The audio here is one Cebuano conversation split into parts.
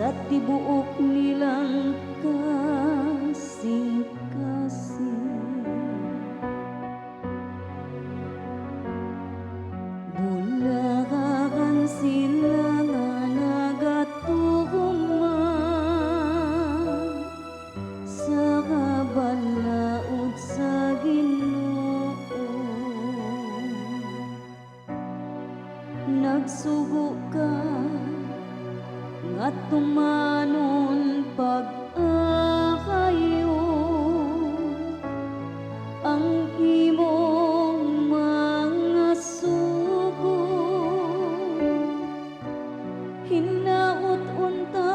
Sa tibuok nilang kasing-kasing. Bulakan sila nga nagatuman sa kabalaod sa Ginoo. Nagsugo ka nga tumanon pag-akayo ang imong mga sugo. Hinaot unta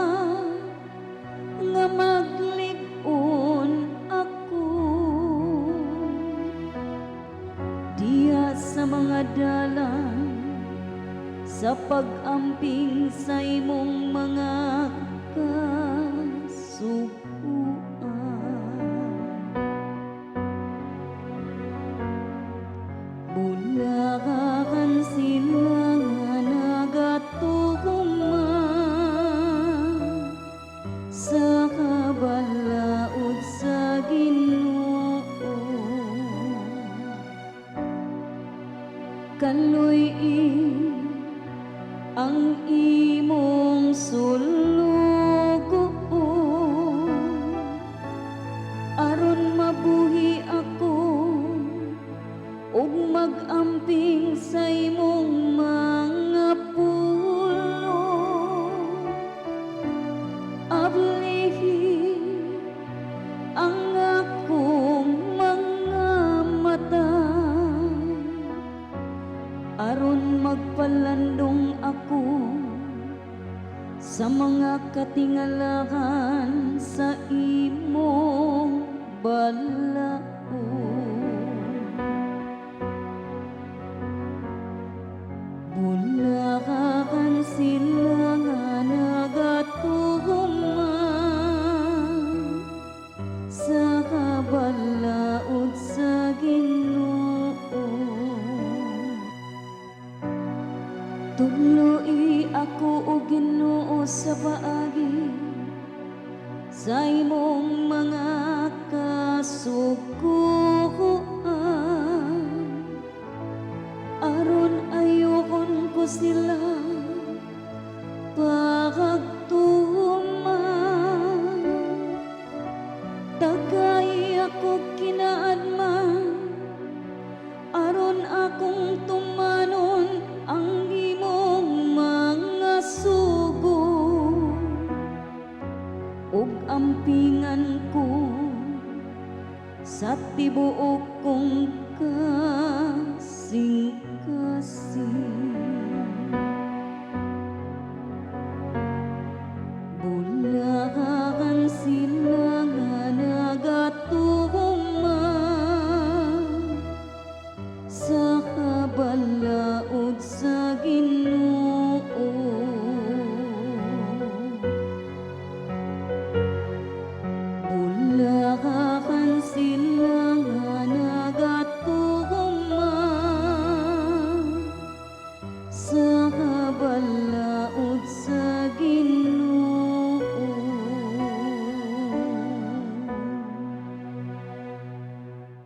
nga maglig-on ako diha sa mga dalan sa pag-amping sa imong mga kasuguan. Bulakan sila nga nagatuman sa kabalaod sa Ginoo. Kaluy-i ang imong sulugoon aron mabuhi ako ug mag-amping sa imong mga pulong. Ablihi ang akong mga mata aron magpalandong ako sa mga katingalahan sa imong balaod. Bulakan sila nga nagatuman sa kabalaod sa Ginoo. Tudloi ako, o Ginoo, sa paagi sa imong mga kasuguan aron ayokon ko sila pagtuman. Tagay ako kinaadman aron akong tumanon ang imong mga sugo ug ampingan ko sa tibuok kong kasing-kasing.